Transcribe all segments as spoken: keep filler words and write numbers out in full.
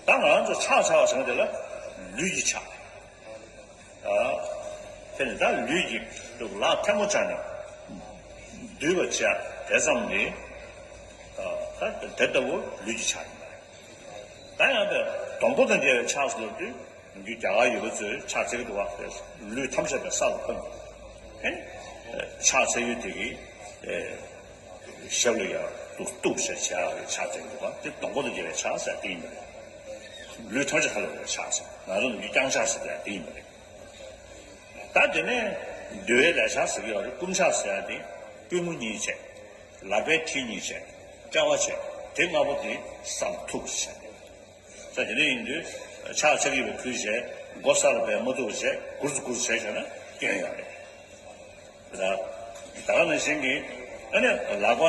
ད་ང་རང་ཚོ་ཕྱག་འཚལ་བ་ཟེར་བ་དེ་ལ་ལུས་ཀྱི་ཕྱག་ཨ། དེ་ནི་ད་ལུས་ཀྱི་ལག་ཐལ་མོ་སྦྱར་ནས་འདུད་པར་བྱ་དེ་ཙམ་ནི། ཨ། ད་དེ་ལྟ་བུ་ལུས་ཀྱི་ཕྱག་ཡིན་པ་རེད། ད་ཡང་དེ་སྡོང་པོ་དང་འབྲེལ་བའི་ཕྱག་ཟེར་དུས་རྒྱུ་རྒྱ་གར་ཡོད་པ་ཚོས་ཕྱག་འཚལ་གྱི་འདུག་བ། ལུས་ཐམས་ཅད་པའི་ས་ལ་འཕངས། ཨེ། ཕྱག་འཚལ་ཡུལ་དེ་གི། ཨེ། ཞབས་ལ་ཡང་དུ་གཏུགས་བྱས་བྱ་བའི་ཕྱག་འཚལ་འདུག་པ་དེ་སྡོང་པོ་དང་འབྲེལ་བའི་ཕྱག་ཟེར་དེ་ཡིན་པ་རེད། ལུས་ཐམས་ཅད་ཧ་ལས་པའི་ཕྱག་ཟེར། ང་ཚོ་ནི་རྐྱང་ཕྱག་ཟེར་དེ་ཡིན་པ་རེད། ད་དེ་ནས་འདུལ་བའི་ལས་ཕྱག་ཟེར་གྱི་ཡོད་རེད། བསྐུམ་ཕྱག་ཟེར་ཡ་དེ་པུས་མོ་གཉིས་བྱས། ལག་པའི་མཐིལ་གཉིས་བྱས། དཔྲལ་བ་བྱས། དེ་ལྔ་པོ་དེ་ས་ལ་ཐུག་བྱས། ས་དེ་འདྲ་ཡིན་དུས་ཕྱག་འཚལ་གྱི་ཡོད་པའི་ཁུལ་བྱས། མགོ་ས་ལ་སྦས་མ་ཐུག་བྱས། སྒུར་ཙམ་སྒུར་ཙམ་བྱས་བྱས་ན་སྐྱོན་ཡོད་རེད། ད་ད་ག་ནང་བཞིན་གྱི་ཨ་ནི་ལག་པ་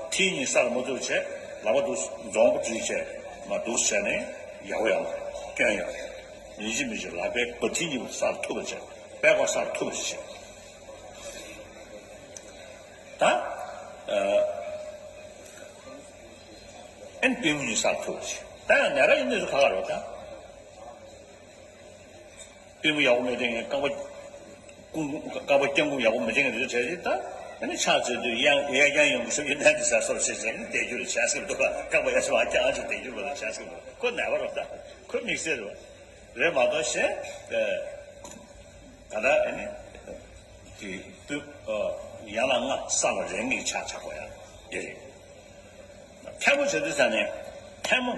མཐིལ་གཉིས་ས་ལ་མ་ཐུག་བྱས། ལག་པ་འདུག་རྫོང་པོ་བྲིས་བྱས་མ་འདུག་བྱས་ནས་ཡག་པོ་ཡོད་མ་རེད། སྐྱོན་ཡོད་རེད། ཡིན་གཅིག་མིན་གཅིག་ལག་པའི་སྦ་མཐིལ་གཉིས་པོ་ས་ལ་ཐུག་པ་བྱས། པད་ཀོག་ས་ལ་ཐུག་པ་བྱས། ད་ཨ། ཨན་པུས་མོ་གཉིས་ས་ལ་ཐུག་པ་བྱས། ད་ཡང་ནད་ར་ཡིན་ནས་སུ་ཁ་ཁ་རོ་ད། པུས་མོ་ཡག་པོ་མེད་དེ་ངས་རྐང་པ་ཀུང་རྐང་པ་བརྐྱང་བསྐུམ་ཡག་པོ་མེད་དེ་ངས་འདུག་བྱས་ཏེ་ད་ཨ་ནི་ཕྱག་འཚལ་དུས་གཡས་གཡོན་གཡས་གཡོན་ཡོང་གི་སོ་ཡིན་ན་འདི་ཟ་སོར་བྱས་བྱས་ནི་བསྡད་རྒྱུ་རེད་བྱས་སྲིད་འདུག་རྐང་པ་གཡས་སོ་བ་བརྐྱང་ཅིག་བསྡད་རྒྱུ་རེད་བྱས་སྲིད་འདུག་ཁོ་ནད་པ་རེད་ད། ཁོ་དམིགས་བསལ་རེད་བ། རེད་མ་གཏོགས་གཞན། ད་ལྟ་ཨ་ནི། དེ་དུས་ཡན་ལག་ལྔ་ས་ལ་རེག་ངེས་ཆགས་ཆགས་པ་ཡང་དེ་རེད། ཐལ་མོ་བྱེད་དུས་ཙ་ནས་ཐལ་མོ།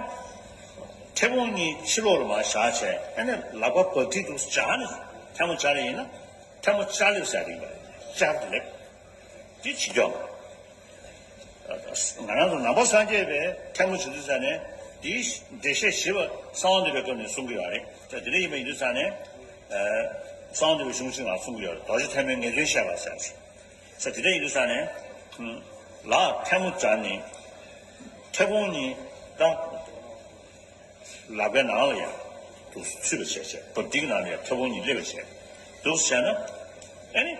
མཐེ་བོང་གཉིས་ཕྱི་ལོགས་ལ་མར་བཞག་བྱས་ཨ་ནི་ལག་པ་བ་ཏི་འདུག་སྦྱར་ནས་ཐལ་མོ་སྦྱར་ཡིན་ན་ཐལ་མོ་སྦྱར་ལེབ་ཟེར་ཡ་དེ་ཡིན་པ་རེད། སྦྱར་ལེབ། དེ་བྱེད་ཆོག་ང་རང་ཚོ་ནང་པ་སངས་རྒྱས་པའི་ཐལ་མོ་བྱེད་དུས་ཙ་ནས་དེའི་འགྲེལ་བཤད་ཞིབ་པ་གསང་བ་འདུས་པའི་སྐབས་ནས་གསུང་གི་ཡོད་རེད། ད་དེ་འདྲ་ཡིན་པ་ཡིན་དུས་ཙ་ནས། གསང་བ་འདུས་པའི་གཞུང་ཞིག་ནང་གསུང་གི་ཡོད་རེད། རྡོ་རྗེ་ཐལ་མོའི་ངེས་དོན་བཤད་པ་ཟེར་ཞིག་ས་དེ་འདྲ་ཡིན་དུས་ཙ་ནས། ལག་ཐལ་མོ་སྦྱར་ནས་མཐེ་བོང་གཉིས་བཏང་། ལག་པའི་ནང་ལ་ཡང་དུ་ཚུད་པ་བྱས་བྱས། འབབ་སྟེགས་ནང་ལ་ཡང་ཐལ་བོང་གཉིས་སླེབས་པ་བྱས། འདུག་བྱས་ན། ཨ་ནི།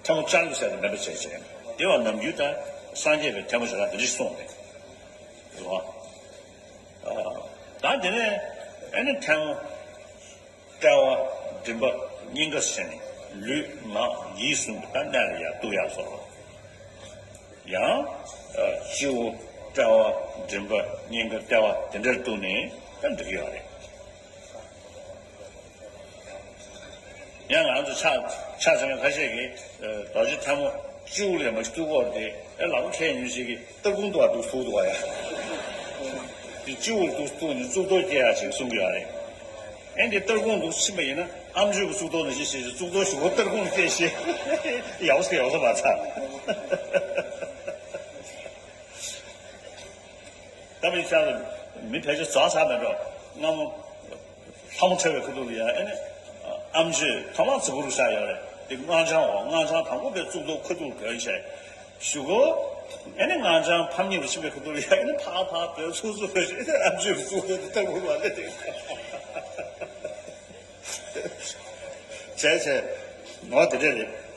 ཐལ་མོ་སྦྱར་ལེབ་ཟེར་དེ་མེད་པ་བྱས་བྱས། དེ་བ་ནམ་རྒྱུན་ད་སངས་རྒྱས་པའི་ཐལ་མོ་བྱེད་སྟངས་དེ་འདྲ་ཞིག་གསུངས་པས། རེད་བ། ད་དེ་ནས་ཨ་ནི་ཐལ་མོ། དཔྲལ་བ་མགྲིན་པ་སྙིང་ག་བྱས་ནས་ལུས་ངག་ཡིད་གསུམ་གྱི་ད་གནད་ལ་ཡར་གཏུག་ཡག་སོགས། ཡང་། སྤྱི་བོ་དཔྲལ་བ་མགྲིན་པ་སྙིང་ག་ལྟེ་བ་དེ་འདྲར་གཏུག་ནས་ད་འགྲིག་གི་ཡོད་རེད། ཡང་ང་ཚོ་ཕྱག་ཕྱག་འཚལ་མཁན་ཁ་ཤས་ཀྱིས་རྡོ་རྗེ་ཐལ་མོ་སྤྱི་བོ་ལ་མ་གཏུག་གོ་དེ་ཨེ་ལག་པ་ཁྱེར་ཉུལ་ཞིག་གིས། སྟར་ཁུང་དུ་བ་འདུག་ཐུག་འདུག་བ་ཡ། དེ་སྤྱི་བོར་འདུག་ཐུག་ནས་གཙུག་ཏོར་སྐྱེ་ཡག་ཅིག་གསུང་གི་ཡོད་རེད། ཨེ་འདི་སྟར་ཁུང་འདུག་ཕྱིན་པ་ཡིན་ན་ཨ་མཆོད་ཀྱི་གཙུག་ཏོར་ནང་བཞིན་བྱས་ཤིག་གཙུག་ཏོར་གཞུག་གུ་སྟར་ཁུང་སྐྱེ་ཤིག་ཡག་པོ་ཡག་པོ་མ་ཚར། ད་མི་ཆགས་མི་ཕལ་ཆེར་རྫོགས་ཚར་མེད་འགྲོ། སྔ་མོ། ལྷ་མོ་འཁྲབ་པའི་ཁ་ཐུག་ལ་ཡ་ཨེ་ནི། ཨ་མཆོད་ཐོག་མར་གཙུག་གུ་རུ་བཞག་ཡོད་རེད། དེ་སྔགས་འཆང་འོ་སྔགས་འཆང་དང་པོ་དེ་གཙུག་ཏོར་ཁ་ཐུག་བོན་བྱས། གཞུག་གུ། ཨེ་ནི་སྔགས་འཆང་ཕམ་ཉེས་པ་ཕྱིན་པའི་ཁ་ཐུག་ལ་ཡ་ཨེ་ནི་ཕར་ཕར་བོན་ཚུར་ཚུར་བོན་བྱས་ཨ་མཆོད་ཀྱི་གཙུག་ཏོར་དེ་ལྟ་བུ་མ་རེད་དེ། བྱས་བྱས། ངོ་དེ་འདྲ་རེད།